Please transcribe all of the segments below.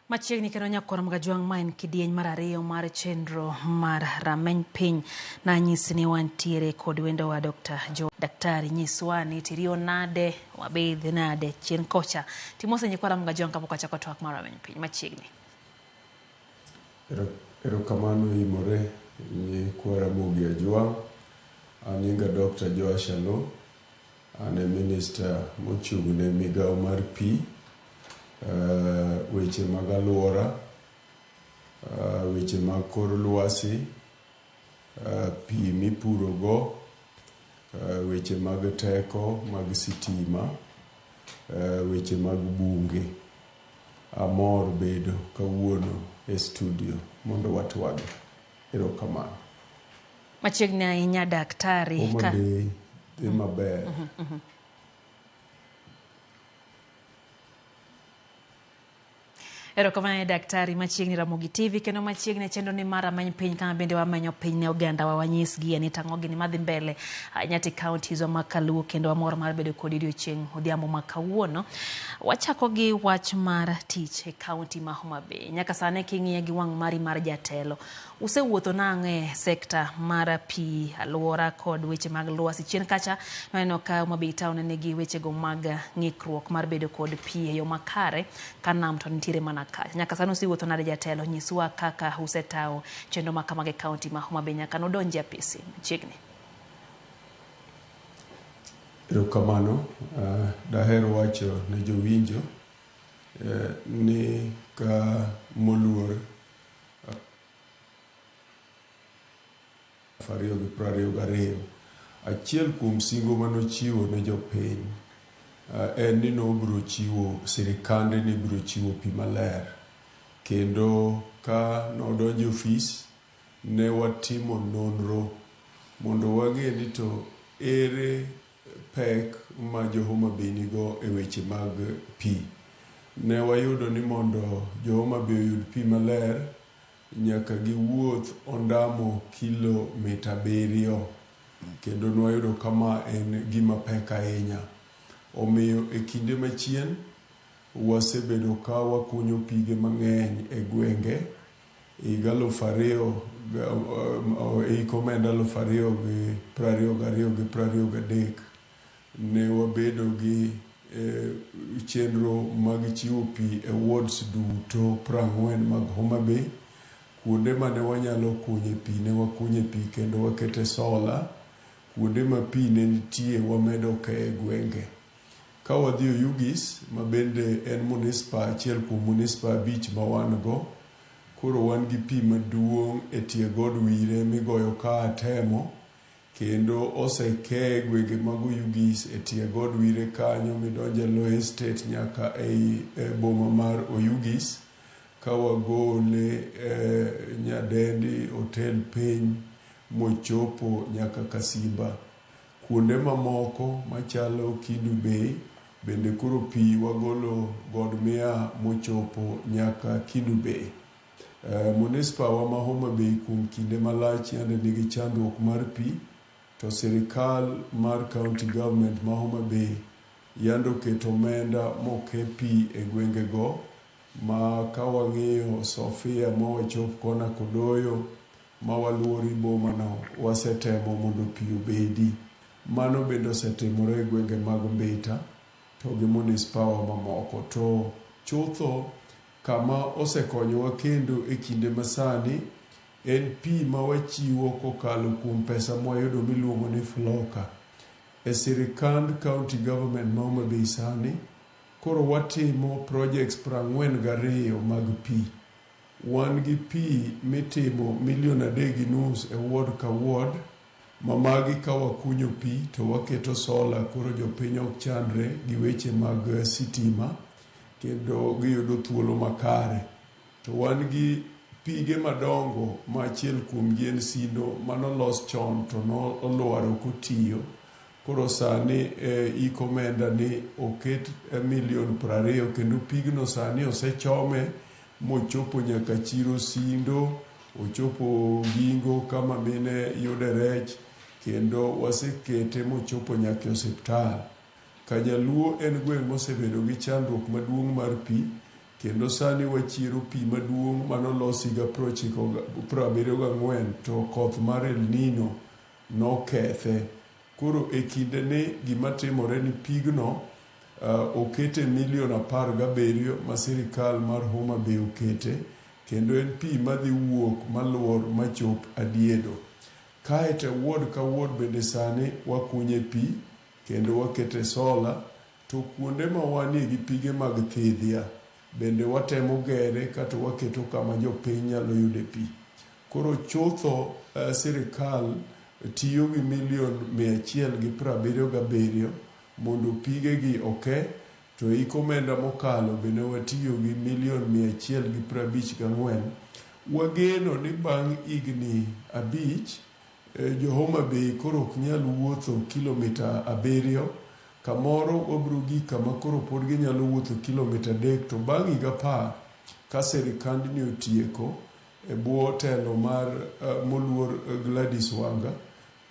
Machiegni kendo nyakwar Mgajwang' ma en kidieny mar ariyo mar chenro mar rameny piny. Nanyisi ni wantiere kod wendowa Dr. Jo Daktari nyiswa ni tiriyo nade, wabidh nade chien kocha. Timose nyikwara Mgajwang' kapok wachako twak mar rameny piny machiegni. Erokamano imore nyikwa Ramogi Ajwang'. An nyinga Dr. Joash Aloo. An e minista mochung' ne migawo mar pi, weche mag alwora, weche mag kor lwasi, pi mipurogo, weche mag teko mag sitima, weche mag bunge. Amor bedo kawuono e studio mondo watwagi. Erokamano. Machiegni ahinya daktari. Homa Bay dhi maber. Erokamano daktari machiegni Ramogi TV kendo machiegni e chenro ni mar Rameny Piny kama bende wamenyo piny ne oganda wa wanyisgi ni tang'o gini madhi mbele ahinya te counties wa ma Kaluo kendo wamor mar bedo kodi odiochieng' odhiambo ma kawuono. Wachako gi wach mar tich e county ma Homa Bay. Nyaka sani king'iye gi wang' mari mar jatelo, usewuotho nang'o e sekta mar pi, alwora kod weche mag lwasi? Chien kacha nwaneno ka Homa Bay town nigi wechego mag ng'ikruok mar bedo kod pi e yo makare ka nam to nitiere mana kacha. Nyaka sani usewuotho nade jatelo? Nyiswa kaka usetawo chenro ma kamago e county ma Homa Bay nyaka nudonji e apisi machiegni. Erokamano. Daher wacho ne jowinjo ni ka moluor 2022, achiel kuom singo manochiwo ne jopiny en ni nobiro chiwo, sirikande ne biro chiwo pi maler. Kendo ka nodonjo e ofis, ne watimo nonro mondo wang'e ni to ere pek ma jo Homa Bay nigo e weche mag pi. Ne wayudo ni mondo jo Homa Bay oyud pi maler, nyaka giwuoth ondamo kilomita 7, kendo nwayudo ka ma en gima pek ahinya. Omiyo e kinde machien, wasebedo ka wakunyo pige mang'eny e gwenge. Higa 2000, hik omenda 2022 gi 23, ne wabedo gi chenro mag chiwo pi e wards duto 40 mag Homa Bay. Kuonde mane wanyalo kunye pi ne wakunye pi kendo wakete sola. Kuonde ma pi ne nitie wamedo ke e gwenge. Ka wadhi Oyugis, ma bende en munispa achiel kuom munispa 5 ma wan go, koro wan gi pi maduong' e tie god Wire migoyo ka Atemo, kendo osekee gwenge mag Oyugis e tie god Wire kanyo midonje Low Estate nyaka ei boma mar Oyugis, ka wagole Nyadendi Hotel piny mochopo nyaka Kasimba. Kuonde mamoko machalo Kendu Bay bende koro pi wagolo God Mia mochopo nyaka Kendu Bay. Munispa wa ma Homa Bay kuom kinde malach yande nigi chandruok mar pi, to sirikal mar county government ma Homa Bay yande oketo omenda moke pi e gwengego ma ka wang'iyo Sofia ma wachop kona Kodoyo ma waluori boma no, wasetemo mondo pi obedi. Mano bende osetimore e gwenge mag Mbita to gi munispawa mamoko. To chutho kama osekonyowa kendo e kinde masani en pi ma wachiwo kokalo kuom pesa mwayudo miluongo ni FLOCA. E sirikand county government ma Homa Bay sani, koro watimo projects 42 mag pi. Wan gi pi mitimo milion 3.5 e ward ka ward, ma magi ka wakunyo pi to waketo sola koro jopiny ok chandre gi weche mag sitima kendo giyudo thuolo makare. To wan gi pige madongo ma achiel kuomgi en Sindo manolos chon to nolwar ok otiyo. Koro sani ik omenda ni oket milion 20 kendo pigno sani osechome mochopo nyaka chiro Sindo, ochopo Gingo kama mine yude rech, kendo wasekete mochopo nyaka e osiptal. Kajaluo en gweng' mosebedo gi chandruok maduong' mar pi, Kendo sani wachiero pi maduong' manolos higa 74 to koth mar El Nino nokethe. Koro e kinde ni gima timore ni pigno okete milion 17 ma sirikal mar Homa Bay okete, kendo en pi madhi wuok maluor machop Adiedo. Kae to ward ka ward bende sani wakunye pi kendo wakete solar, to kuonde ma wanie gi pige mag thidhia bende watemo gere kato waketo kama jopiny nyalo yude pi. Koro chutho sirikal tiyo gi milion 177 mondo pigegi oke, to hik omenda mokalo bende watiyo gi milion 154. Wageno ni bang' higni 5 jo Homa Bay koro ok nyal wuotho kilomita 7, kamoro wabiro gik kama koro pod ginyalo wuotho kilomita 3, to bang' higa 10 ka sirikandni otieko e bwo telo mar moluor Gladys Wanga,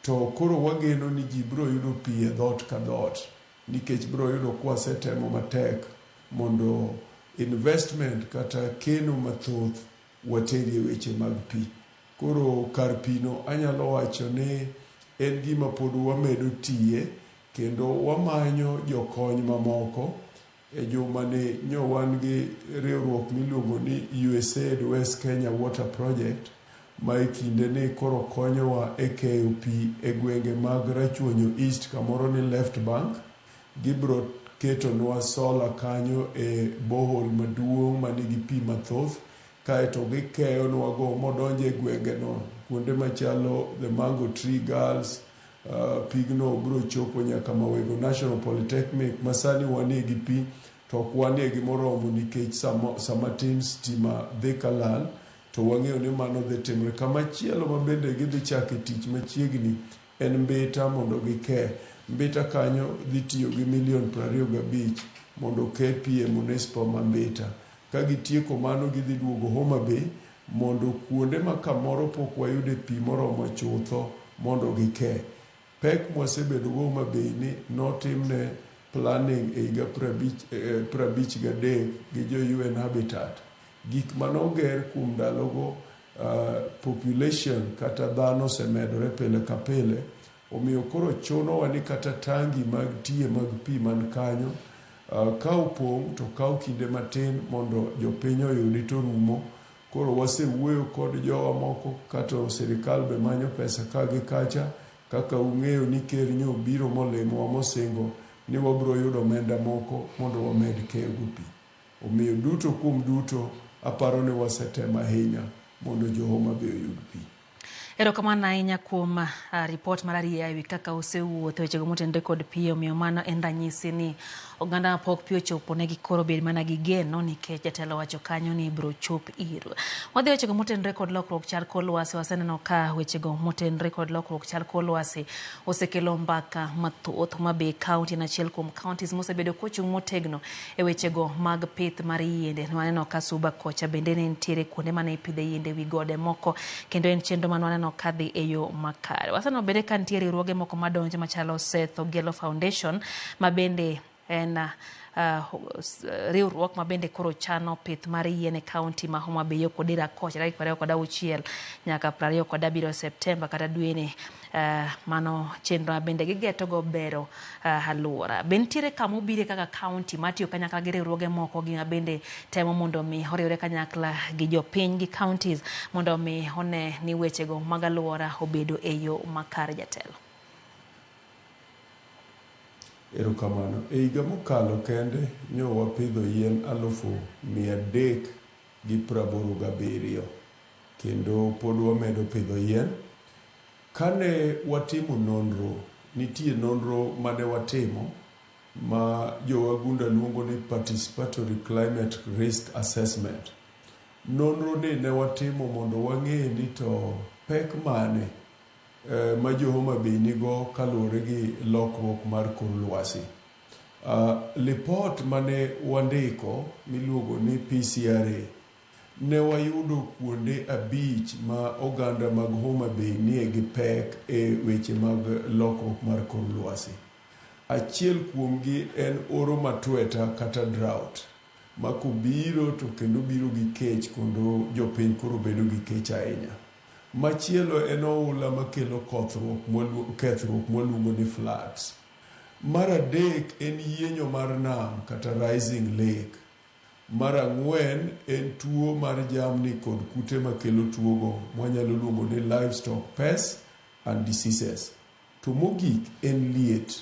to koro wageno ni ji biro yudo pi e dhoot ka dhoot, nikech biro yudo kwasetemo matek mondo investment kata keno mathoth waterie weche mag pi. Koro kar pino anyalo wacho ni en gima pod wamedo tiye kendo wamanyo jokony mamoko. E jumani nyo wan gi riwruok miluongo ni USAID West Kenya Water Project, ma e kinde ni koro konyowa e keyo pi e gwenge mag Rachuonyo East kamoro ni Left Bank. Gibiro ketonwa solar kanyo e borehole maduong' manigi pi mathoth, kaeto gikeyonwa go modonjo e gwengeno kuonde machalo the Mango Tree Girls. Pigno biro chopo nyaka Mawego National Polytechnic ma sani wanie gi pi to ok wanie gi moromo nikech sama tin stima dhi kalal, to wang'eyo ni mano dhi timore. Kamachielo ma bende gidhi chake tich machiegni en Mbita mondo gike. Mbita kanyo dhi tiyo gi milion 25 mondo oke pi e municipal ma Mbita. Ka gitieko mano gidhi duogo Homa Bay mondo kuonde ma kamoro pok wayude pi moromo chutho mondo gike. Pek mwasebedo go Homa Bay ni notimne planning e higa 53 gi jo UN Habitat. Gik manoger kuom ndalogo, population kata dhano osemedore pile ka pile, omiyo koro chunowa ni kata tangi mag tiye mag pi man kanyo ka opong' to kawo kinde matin mondo jopiny oyudi to rumo. Koro wasewuoyo kod jowa moko kata sirikal be manyo pesa ka gi kacha, kaka ung'eyo ni ker nyo biro molimowa mosingo ni wabiro yudo omenda moko mondo wamed keyo go pi. Omiyo duto kuom duto aparo ni wasetemo ahinya mondo jo Homa Bay oyud pi. Erokamano ahinya kuom ripot mar arieya ewi kaka osewuotho wechego motenore kod pi. Omiyo mano en ranyisi ni oganda mapok pi ochopo negi koro bed mana gi geno nikech jatelo wacho kanyo ni ibiro chop ir. Wadhi wechego motenore kod lokruok chal kor lwasi. Waseneno ka wechego motenore kod lokruok chal kor lwasi osekelo mbaka mathoth. Homa Bay County en achiel kuom counties mosebedo kochung' motegno e wechego mag pith mar yiende. Waneno ka Suba kocha bende ne nitiere kuonde mane ipidhe yiende ewi gode moko, kendo en chenro mane waneno kadhi e yo makare. Waseneno bende ka nitie riwruoge moko madonjo machalo Seth Ogello Foundation, ma bende en riwruok ma bende koro chano pith mar yien e kaunti ma Homa Bay kod Irakoch tarik 26 nyaka 27 Septemba kata dweni. Mano chenro ma bende gigeto go bero alwora. Be nitiere kama obire kaka kaunti matiyo kanyakla gi riwruoge moko gi ma bende temo mondo mi oriwre kanyakla gi jopiny gi counties mondo mi one ni wechego mag alwora obedo e yo makare, jatelo? Erokamano. E higa mokalo kende nyo wapidho yien 387,000 kendo pod wamedo pidho yien. Kane watimo nonro, nitie nonro mane watimo ma jowagunda luongo ni Participatory Climate Risk Assessment. Nonro ni ne watimo mondo wang'e ni to pek mane ma jo Homa Bay nigo kaluwore gi lokruok mar kor lwasi. Lipot mane wandiko miluongo ni PCRA ne wayudo kuonde 5 ma oganda mag Homa Bay nie gi pek e weche mag lokruok mar kor lwasi. Achiel kuomgi en oro matweta kata drought. Ma kobiro to kendo biro gi kech kendo jopiny koro bedo gi kech ahinya. Machielo en oula makelo kethruok mwaluongo ni floods. Mar adek en yienyo mar nam kata rising lake. Mar ang'wen en tuo mar jamni kod kute makelo tuogo mwanyalo luongo ni livestock pests and diseases. To mogik en liet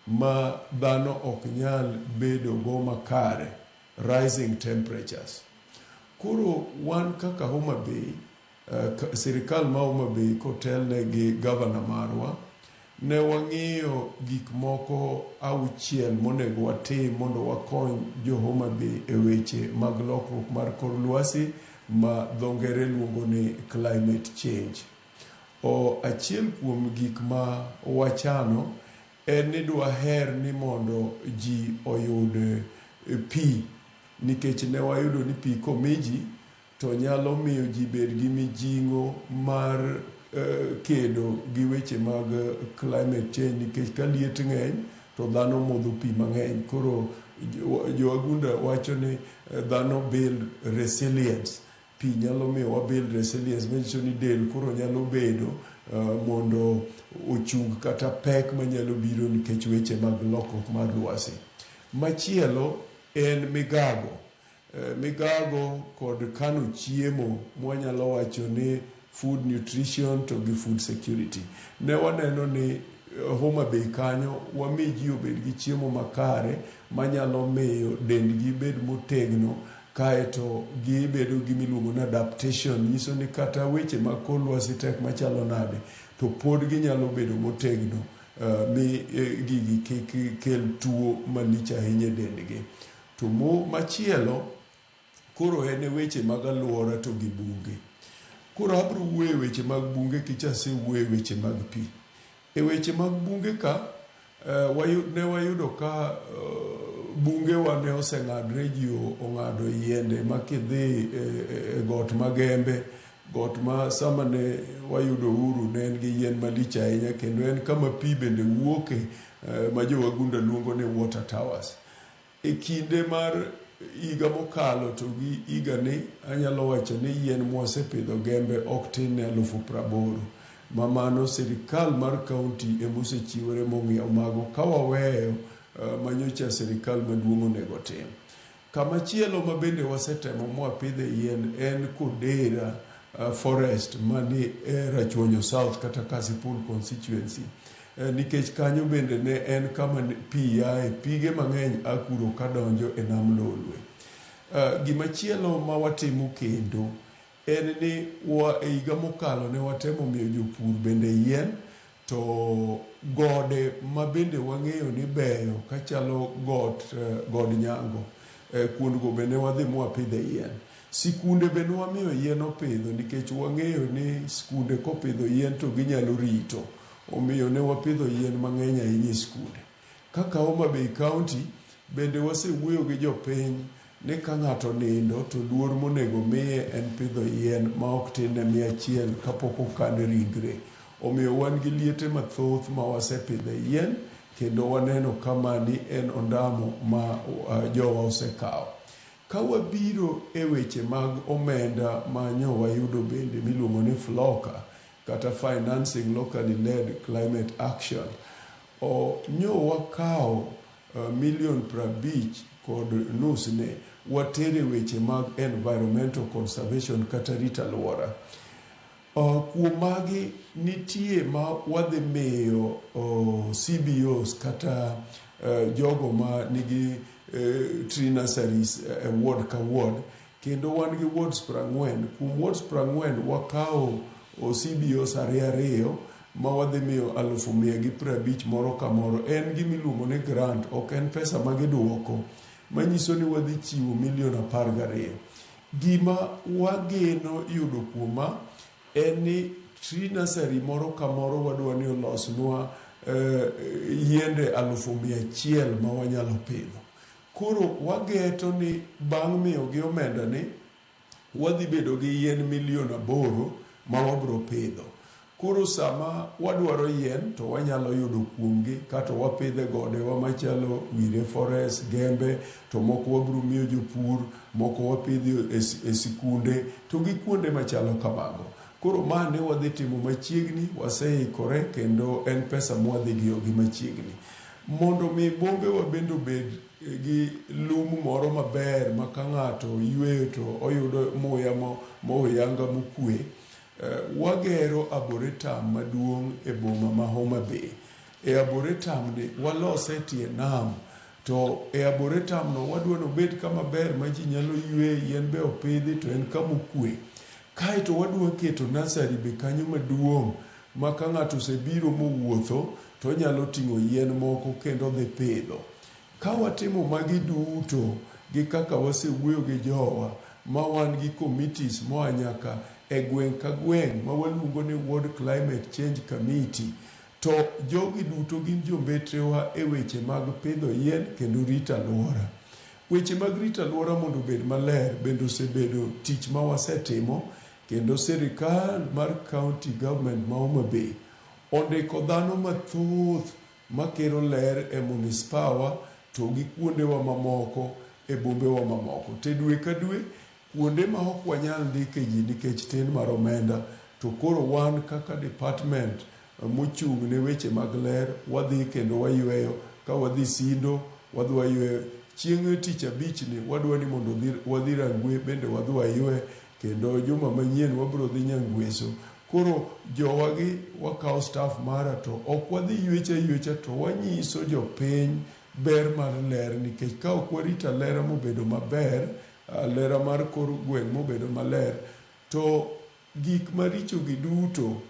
ma dhano ok nyal bedo go makare, rising temperatures. Koro wan kaka Homa Bay, sirikal ma Homa Bay kotelne gi gavana marwa, ne wang'iyo gik moko 6 monego watim mondo wakony jo Homa Bay e weche mag lokruok mar kor lwasi ma dho ngere luongo ni climate change. Achiel kuom gik ma wachano en ni dwaher ni mondo ji oyud pi, nikech ne wayudo ni pi komi ji to nyalo miyo ji bed gi mijing'o mar kedo gi weche mag climate change, nikech ka liet ng'eny to dhano modho pi mang'eny. Koro jo wagunda wacho ni dhano build resilience. Pi nyalo miyo wa build resilience, manyiso ni del koro nyalo bedo mondo ochung kata pek manyalo biro nikech weche mag lokruok mar lwasi. Machielo en migago. Migago kod kano chiemo mwanyalo wacho ni food nutrition to gi food security. Ne waneno ni Homa Bay kanyo wami ji obed gi chiemo makare manyalo miyo dendgi bed motegno, kaeto gibedo gi miluongo ni adaptation, nyiso ni kata weche mag kor lwasi tek machalo nade to pod ginyalo bedo motegno mi gigi kik kel tuo malich ahinya e dendgi. To machielo koro en e weche mag alwora to gi bunge. Koro abiro wuoyo e weche mag bunge kech asewuoyo e weche mag pi. E weche mag bunge ka ne wayudo ka bungewa ne oseng'adre, ji ong'ado yiende ma kidhi e got Magembe, got ma sama ne wayudo uhuru ne en gi yien malich ahinya, kendo en kama pi bende wuoke ma jo wagunda luongo ni water towers. E kinde mar higa mokalo to gi higani anyalo wacho ni yien mwasepidho Gembe ok tin ne 80,000, ma mano sirikal mar kaunti emosechiwore mong'iewo mago ka waweyo manyocha sirikal maduong' onego tim. Kamachielo ma bende wasetemo mwapidhe yien en Kodera forest mani e Rachuonyo South kata Kasipul constituency. Nikech kanyo bende ne en kama pi yae, pige mang'eny a kuro kadonjo e nam Lolwe. Gimachielo ma watimo kendo en ni e higa mokalo ne watemo miyo jopur bende yien, to gode ma bende wang'eyo ni beyo kachalo god Nyango, kuondgo be ne wadhi mwapidhe yien. Sikunde be ne wamiyo yien opidho, nikech wang'eyo ni skunde kopidho yien to ginyalo rito, omiyo ne wapidho yien mang'eny ahinya e skunde. Kaka Homa Bay County bende wasewuoyo gi jopiny ni ka ng'ato nindo to luor monego miye en pidho yien ma ok tin ne 100 kapok okan ringre. Omiyo wan gi liete mathoth ma wasepidhe yien, kendo waneno ka mani en ondamo ma jowa osekawo. Ka wabiro e weche mag omenda ma nyo wayudo bende miluongo ni FLLoCA kata Financing Locally Led Climate Action, nyo wakawo milion 50.5 ne watere weche mag environmental conservation kata rito alwora. Kuom magi nitie ma wadhi miyo CBOs kata jogo ma nigi tree nurseries e ward ka ward, kendo wan gi wards 40. Kuom wards 40 wakawo CBOs ariyo ariyo ma wadhi miyo 150,000 moro ka moro. En gima iluongo ni grant, ok en pesa ma giduoko, manyiso ni wadhi chiwo milion 12. Gima wageno yudo kuom ma en ni tree nursery moro ka moro wadwa ni olosnwa yiende 100,000 ma wanyalo pidho. Koro wageto ni bang' miyogi omenda ni wadhi bedo gi yien milion 8 ma wabro pidho. Koro sama wadwaro yien to wanyalo yudo kuomgi kata wapidhe godewa machalo Wire Forest, Gembe, to moko wabiro miyo jopur, moko wapidho e sikunde to gi kuonde machalo kamago. Koro ma ne wadhi timo machiegni, waseikore kendo en pesa mwadhi giyo gi machiegni. Mondo mi bombewa bende obed gi lum moro maber ma ka ng'ato yweyo to oyudo muya moyanga mokwe, wagero arboretum maduong' e boma ma Homa Bay. E arboretum ni walose e tie nam to e arboretum no wadwa ni obed kama ber ma ji nyalo yweye, yien be opidhi to en kama okwe. Kaeto wadwa keto nursery be kanyo maduong' ma ka ng'ato osebiro mowuotho to onyalo ting'o yien moko kendo odhi pidho. Ka watimo magi duto gi kaka wasewuoyo gi jowa ma wan gi committees moa nyaka e gweng' ka gweng' ma waluongo ni Ward Climate Change Committee, to jogi duto gin jombetrewa e weche mag pidho yien kendo rito alwora. Weche mag rito alwora mondo obed maler bende osebedo tich ma wasetimo kendo sirikal mar county government ma Homa Bay ondiko dhano mathoth makelo ler e munispawa to gi kuondewa mamoko e bombewa mamoko. To e dwe ka dwe kuonde ma ok wanyal ndike ji nikech tin mar omenda to koro wan kaka department mochung' ne weche mag ler wadhi kendo wayweyo ka wadhi Sindo wadhi wayweyo. Chieng' tich abich ni wadwa ni mondo wadhi Rangwe bende wadhi waywe kendo juma manyien wabiro dhi Nyangweso. Koro jowagi wakawo staff mara to ok wadhi ywecho aywecha to wanyiso jopiny ber mar ler nikech ka ok warito alera mobedo maber, alera mar kor gweng' mobedo maler, to gik maricho gi duto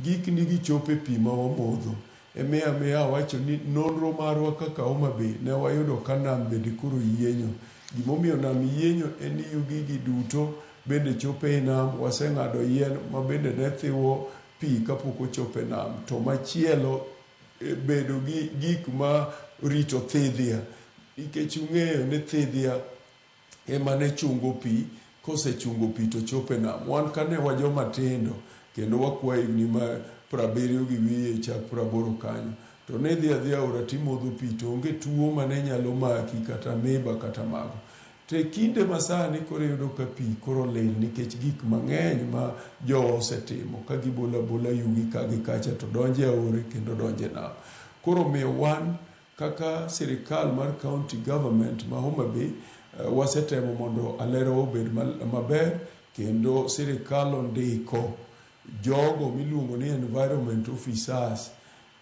gikni gichopo e pi ma wamodho. Emiyo amiyo awacho ni nonro marwa kaka Homa Bay ne wayudo ka nam bende koro yienyo. Gimomiyo nam yienyo en ni yugi gi duto bende chopo ei nam, waseng'ado yien ma bende ne thiwo pi kapok ochopo e nam. To machielo bedo gi gik ma rito thidhia nikech ung'eyo ni thidhia ema ne chungo pi, kosechungo pi to chopo e nam. Wan kane wajoma tindo kendo wakwa higni ma 70 gi wiye chak 80 kanyo, to ne idhi adhiya aora timodho pi to onge tuo mane nyalo maki kata miba kata mago. To e kinde masani koro iyudo ka pi koro lil nikech gik mang'eny ma jowa osetimo ka gibolo abola yugi ka gi kacha to donjo e aore kendo donjo e nam. Koro omiyo wan kaka sirikal mar county government ma Homa Bay wasetemo mondo alerawa obed maber kendo sirikal ondiko jogo miluongo ni environment officers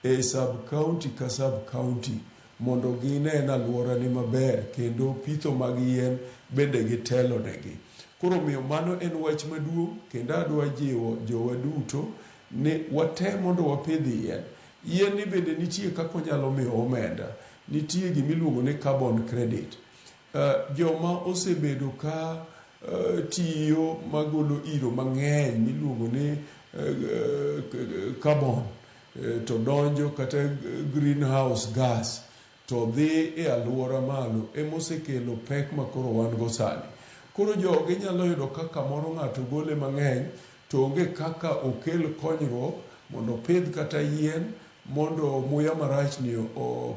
e sub county ka sub county mondo ginen alwora ni maber kendo pitho mag yien bende gitelo negi. Koro omiyo mano en wach maduong' kendo adwa jiwo jowa duto ni watem mondo wapidh yien. Yien ni bende nitie kaka onyalo miyo omenda. Nitie gimiluongo ni carbon credit. Joma osebedo ka tiyo magolo iro mang'eny miluongo ni carbon to donjo kata greenhouse gas to dhi e alwora malo emosekelo pek ma koro wan go sani. Koro jogi nyalo yudo ka kamoro ng'ato gole mang'eny to onge kaka okel konyruok mondo opidh kata yien mondo muya marach ni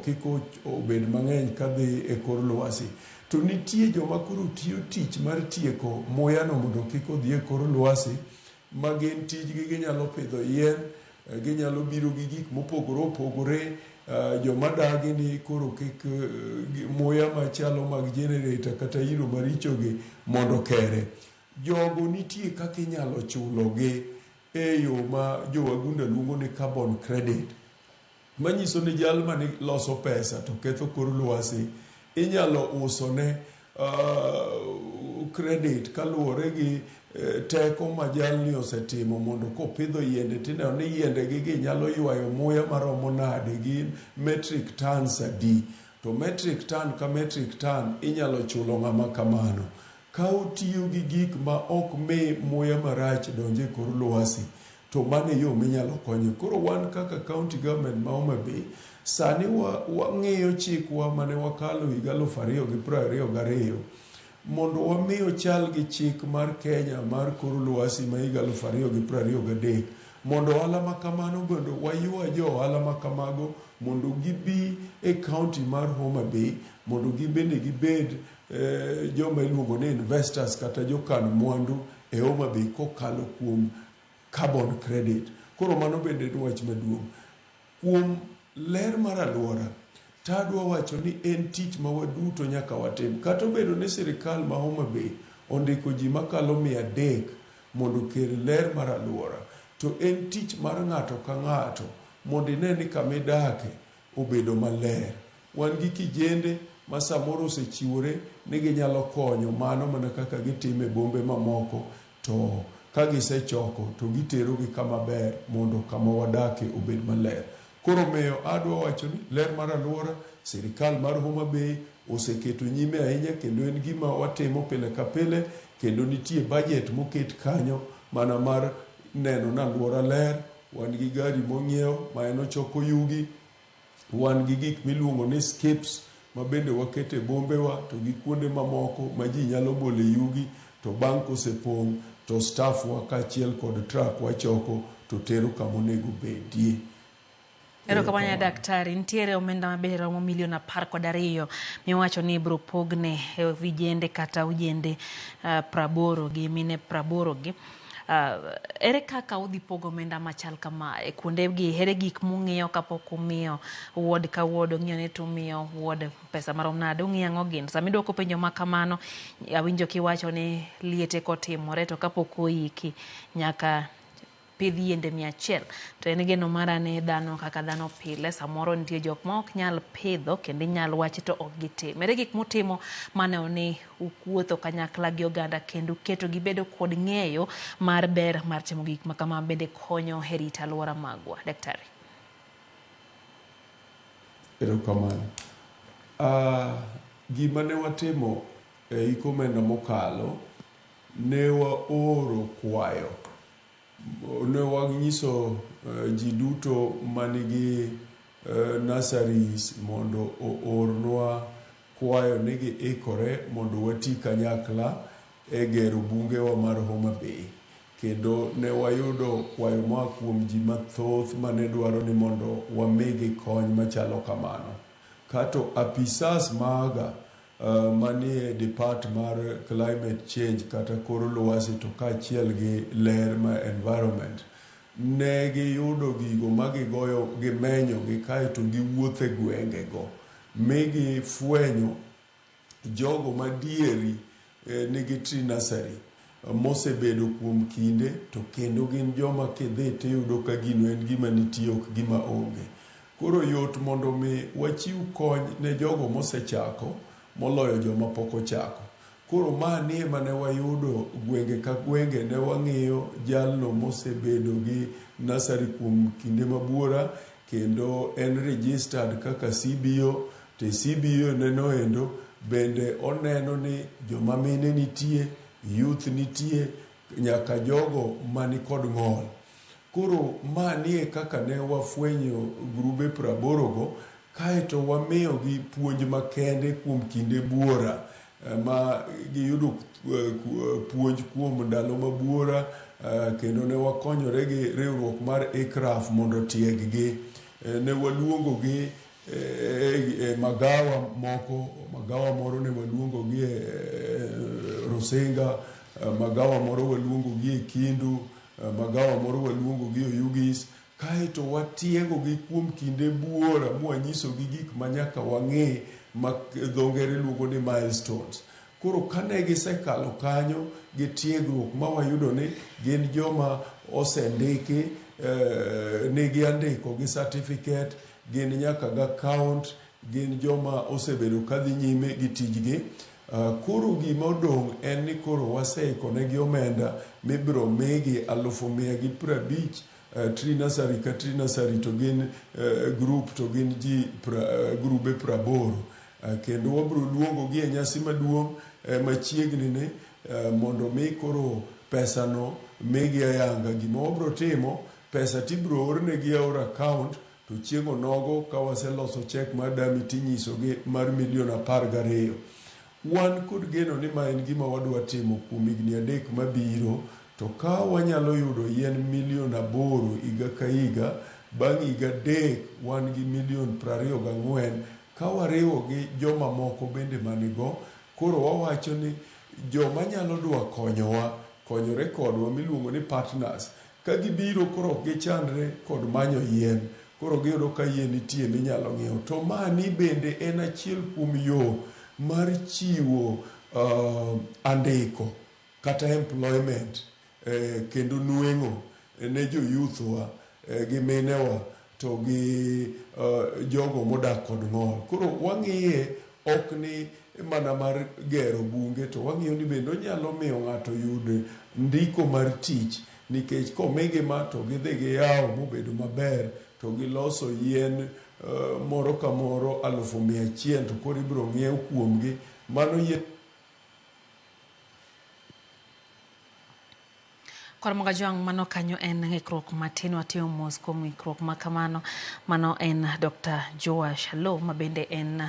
kik obed mang'eny kadhi e kor lwasi. To nitie joma koro tiyo tich mar tieko muya no mondo kik odhi e kor lwasi ma gin tijgi ginyalo pidho yien, ginyalo biro gi gik mopogore opogore. Joma dagi ni koro kik muya machalo mag generator kata iro maricho gi mondo okere. Jogo nitie kaka inyalo chulogi e yo ma jowagunda luongo ni carbon credit. Manyiso ni jal mane loso pesa to ketho kor lwasi inyalo usone credit kaluwore gi teko ma jalni osetimo mondo kopidho yiende tineno ni yiende gi gi nyalo ywayo muya maromo nade gin metric tons adi. To metric ton ka metric ton inyalo chulo ng'ama kamano. Ka otiyo gi gik ma ok mi muya marach donj e kor lwasi to mano e yo minyalo konye. Koro wan kaka county government ma Homa Bay sani wang'iyo chikwa mane wakalo higa 2022 mondo wami ochal gi chik mar Kenya mar kor lwasi ma higa 2023. Mondo ohala ma kamano bende waywa jo ohala ma kamago mondo gibi e county mar Homa Bay mondo gin bende gibed joma iluongo ni investors kata jokan mwandu e Homa Bay kokalo kuom carbon credit. Koro mano bende en wach maduong'. Kuom ler mar alwora, tadwa wacho ni en tich ma waduto nyaka watim. Kata obedo ni sirikal ma Homa Bay ondiko ji makalo 300 mondo okel ler mar alwora, to en tich mar ng'ato ka ng'ato mondo ine ni kama idake obedo maler. Wan gi kijende ma samoro osechiwore ni ginyalo konyo mano mana kaka gitimo e bombe mamoko, to ka gisechoko to giterogi kama ber mondo kama wadake obed maler. Koro omiyo adwa wacho ni ler mar alwora sirikal mar Homa Bay oseketo nyime ahinya kendo en gima watimo pile ka pile kendo nitie budget moket kanyo mana mar neno ni alwora ler. Wan gi gari mong'iew ma en ochoko yugi, wan gi gik miluongo ni skips ma bende waketo e bombewa to gi kuonde mamoko ma ji nyalo bole yugi, to bang' kosepong' to staff wa kaachiel kod truck wachoko to tero kama onego bedie. Erokamano ya daktari. Nitiere omenda maber romo milion 12 miwacho ni ibiro pogne vijende kata ojende 80 gi mine 80 gi. Ere kaka udhi pogo omenda machal kama e kuonde gi? Ere gik mung'iyo kapok umiyo ward ka ward? Ung'iyo ni tumiyo ward pesa marom nade? Ung'iyo ang'o gin? Sama idwoko penjo ma kamano, awinjo kiwacho ni liete kotimore to kapok oiki nyaka pidh yiende 100. To en geno mara ni dhano kaka dhano pile samoro nitie jok ma ok nyal pidho kendo inyal wachi to ok gitim. Ere gik mutimo maneno ni ukuotho kanyakla gi oganda kendo uketo gibedo kod ng'eyo mar ber mar timo gik ma kama bende konyo e rito alwora magwa? Daktari. Erokamano. Gima ne watimo e hik omenda mokalo, ne waoro kwayo. Ne wanyiso ji duto manigi nurseries mondo oornwa kwayo ni giikore mondo wati kanyakla e gero bungewa mar Homa Bay. Kendo ne wayudo kwayo moa kuom ji mathoth mane dwaro ni mondo wamigi kony machalo kamano. Kato apisas maga manie depart mar climate change kata kor lwasi to kaachiel gi ler ma environment, ne giyudo gigo ma gigoyo gimenyo gi kaeto giwuotho e gwenge go mi gifwenyo jogo madieri nigi tree nursery mosebedo kuom kinde to kendo gin joma kidhi tiyudo ka gino en gima nitie ok gima onge. Koro yot mondo mi wachiw kony ne jogo mosechako moloyo joma pok ochako. Koro mani ema ne wayudo gwenge ka gwenge ne wang'iyo jalno mosebedo gi nursery kuom kinde mabuora kendo en registered kaka CBO, to e CBO neno endo bende oneno ni joma mine nitie, youth nitie, nyaka jogo mani kod ng'ol. Koro mani e kaka ne wafwenyo grube 80 go kaeto wamiyogi puonj makende kuom kinde buora ma giyudo puonj kuom ndalo mabuora, kendo ne wakonyore gi riwruok mar ICRAF mondo otieg-gi. Ne waluongogi e magawa moko, magawa moro ne waluongogi e Rusinga, magawa moro waluongogi e Kindu, magawa moro waluongogi e Oyugis, kaeto watiegogi kuom kinde buora mwanyisogi gik ma nyaka wang'e ma dho ngere luongo ni milestones. Koro kane gisekalo kanyo gi tiegruok ma wayudo ni gin joma osendiki, nigi andiko gi certificate, gin nyaka gi account, gin joma osebedo kadhi nyime gi tijgi. Koro gima odong' en ni koro waseiko negi omenda mibiro migi 150,000 tree nursery ka tree nursery to gin group to gin ji grube 80. Kendo wabiro luongogi e nyasi maduong' machiegni ni mondo mi koro pesano migi ayanga. Gima wabiro timo, pesa tibiro ornegi aora account to chieng' onogo ka waseloso cheque mar dummy tinyisogi mar milion 12. Wan kod geno ni ma en gima wadwa timo kuom higni 3 mabiro, To ka wanyalo yudo yien milion 8 higa ka higa, bang' higa 3 wan gi milion 24, ka wariwo gi joma moko bende manigo, koro wawacho ni joma nyalo dwa konyowa, konyore kodwa miluongo ni partners, ka gibiro koro ok gichandre kod manyo yien, koro giyudo ka yien nitie minyalo ng'iew. To mani bende en achiel kuom yo mar chiwo andiko kata employment kendo nweng'o ne jo youth wa gi minewa to gi jogo modak kod ng'ol. Koro wang'iye ok ni mana mar gero bunge, to wang'iyo ni bende onyalo miyo ng'ato yud ndiko mar tich, nikech komigi ma to gidhi giyawo mobedo maber to giloso yien moro ka moro 100,000 to koro ibiro ng'iew kuomgi mano yien. Koro Mogajwang', mano kanyo en ng'ikruok matin, watimo mos kuom ng'ikruok ma kamano. Mano en Dr. Joash Aloo, ma bende en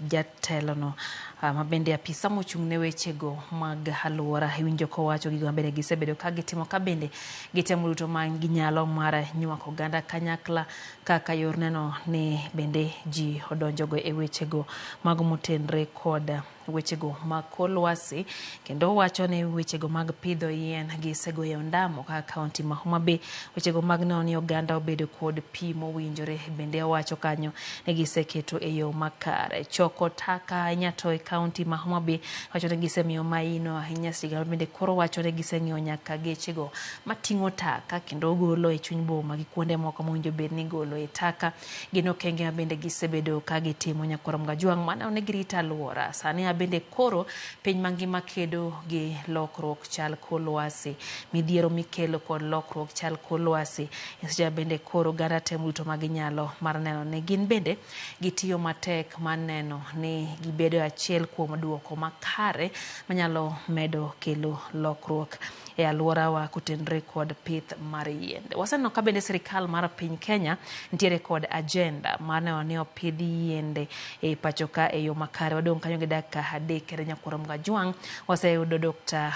jatelono, ma bende apisa mochung' ne wechego mag alwora. Iwinjo kowacho gigo mabende gisebedo ka gitimo, ka bende gitemo duto ma ginyalo mar nywako oganda kanyakla kaka yor neno ni bende ji odonjogo e wechego mag motenre kod wechego mag kor lwasi. Kendo wacho ni wechego mag pidho yien gisegoyo ondamo kaka kaunti ma Homa Bay, wechego mag neno ni oganda obedo kod pi mowinjore. Bende owacho kanyo ni giseketo e yo makare choko taka ahinya to e kaunti ma Homa Bay wacho ni gisemiyo maino ahinya sigana. Bende koro wacho ni giseng'iewo nyaka gechego mating'o taka kendo golo e chuny boma gi kuonde moko mowinjo bed ni golo e taka. Gin okenge ma bende gisebedo ka gitimo nyakwar Mgajwang' maneno ni girito alwora. Sani bende koro piny mangima kedo gi lokruok chal kor lwasi, midhiero mikelo kod lokruok chal kor lwasi. E seche bende koro oganda temo duto ma ginyalo mar neno ni gin bende gitiyo matek mar neno ni gibedo achiel kuom duoko makare manyalo medo kelo lokruok e alworawa kotenore kod pith mar yiende. Waseneno ka bende sirikal mar piny Kenya nitiere kod agenda mar neno ni opidh yiende e pacho ka e yo makare. Wadong' kanyo gi dakika 3 kende nyakwar Mgajwang'. Waseyudo Dr.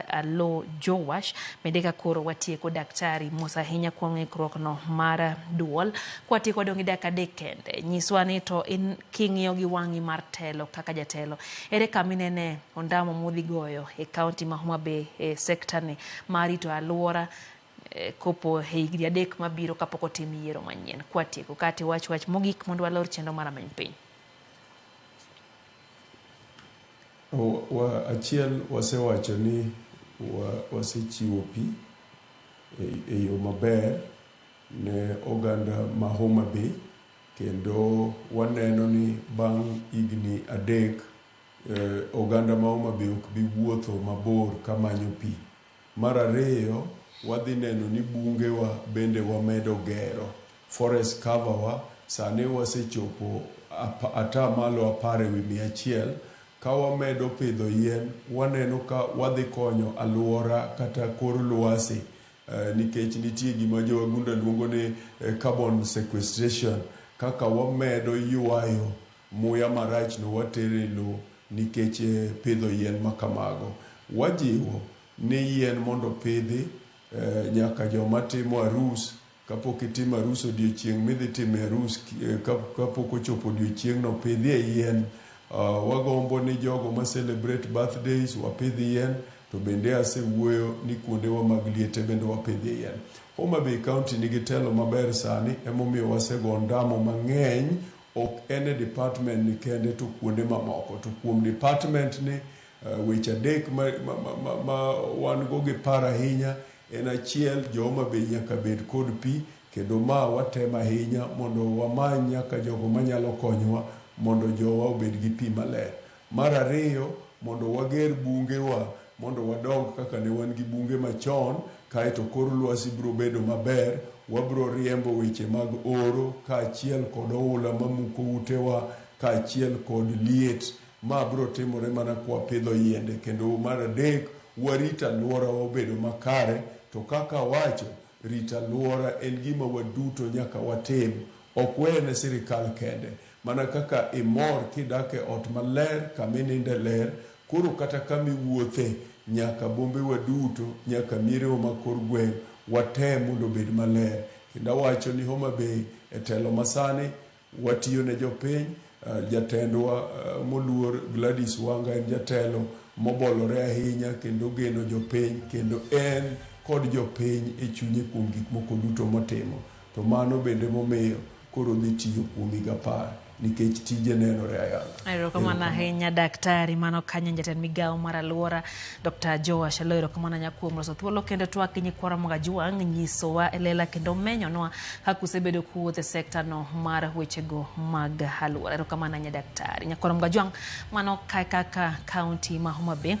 Aloo Joash, bende ka koro watieko daktari mos ahinya kuom ng'ikruok no mar duol. Kwatieko wadong' gi dakika 3 kende. Nyiswa ni to in king'iyo gi wang'i mar telo kaka jatelo, ere kama inene ondamo modhi goyo e kaunti ma Homa Bay e sekta ni mar rito alwora kopo e higni 3 mabiro kapok otim yiero manyien? Kwatieko kati wach mogik mondo walor chenro mar Ameny Piny. Achiel wasewacho ni wasechiwo pi e yo maber ne oganda ma Homa Bay, kendo waneno ni bang' higni 3 oganda ma Homa Bay ok bi wuotho mabor kamanyo pi. Mar ariyo, wadhi neno ni bungewa bende wamedo gero. Forest cover wa sani wasechopo 10%. Ka wamedo pidho yien, waneno ka wadhi konyo alwora kata kor lwasi, nikech nitie gima jo wagunda luongo ni carbon sequestration, kaka wamedo ywayo muya marach no watere lowo nikech pidho yien makamago. Wajiwo ni yien mondo pidhi nyaka joma timo arus. Kapok itimo arus, odiochieng' midhi time arus, kapok ochopo odiochieng'no, pidhie yien. Wagombo ni jogo ma celebrate birthdays wapidh yien, to bende asewuoyo ni kuondewa mag liete bende wapidhie yien. Homa Bay County nigi telo maber sani, emomiyo wasego ondamo mang'eny, ok en e department ni kende to kuonde mamoko. To kuom department ni weche 3 ma wan go gi paro ahinya en achiel, jo Homa Bay nyaka bed kod pi, kendo ma watemo ahinya mondo wamany nyaka jogo manyalo konyowa mondo jowa obed gi pi maler. Mar ariyo, mondo wager bungewa mondo wadong kaka ne wan gi bunge machon, kaeto kor lwasi biro bedo maber, wabiro riembo weche mag oro kaachiel kod oula mamuko utewa kaachiel kod liet. Ma biro timore mana kwapidho yiende. Kendo mar adek, warit alworawa obedo makare. To kaka awacho, rito alwora en gima waduto nyaka watim, ok wene sirikal kende. Mana kaka imor kidak e ot maler, kama ininde ler, koro kata kama iwuothe nyaka bombewa duto, nyaka mierewa ma kor gweng' watem mondo obed maler. Kendo awacho ni Homa Bay e telo masani watiyo ne jopiny. Jatendwa moluor Gladys Wanga en jatelo mobolore ahinya kendo ogeno jopiny kendo en kod jopiny e chunye kuom gik moko duto motimo. To mano bende momiyo koro dhi tiyo kuom higa 10 nikech tije nenore ayanga. Erokamano ahinya daktari. Mano kanyo jatend migawo mar alwora Dr. Joash Alo, erokamano ahinya kuom loso thuolo kendo twak gi nyikwa Ramogi Ajwang' nyisowa e lela kendo menyonwa kaka usebedo kuwuotho e sekta no mar wechego mag alwora. Erokamano ahinya daktari. Nyakwa Ramogi Ajwang', mano kaka kaunti ma Homa Bay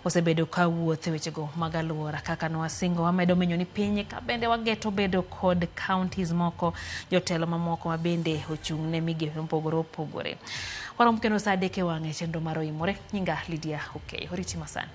osebedo ka wuotho e wechego mag alwora. Kaka nwasingo wamedo menyo ni piny ka bende wageto bedo kod counties moko, jotelo mamoko ma bende ochung' ne migepe mopogore opogore. Warom kendo saa 3 e wang'e chenro mar Oimore. Nyinga Lydia Okeyo. Oriti masani.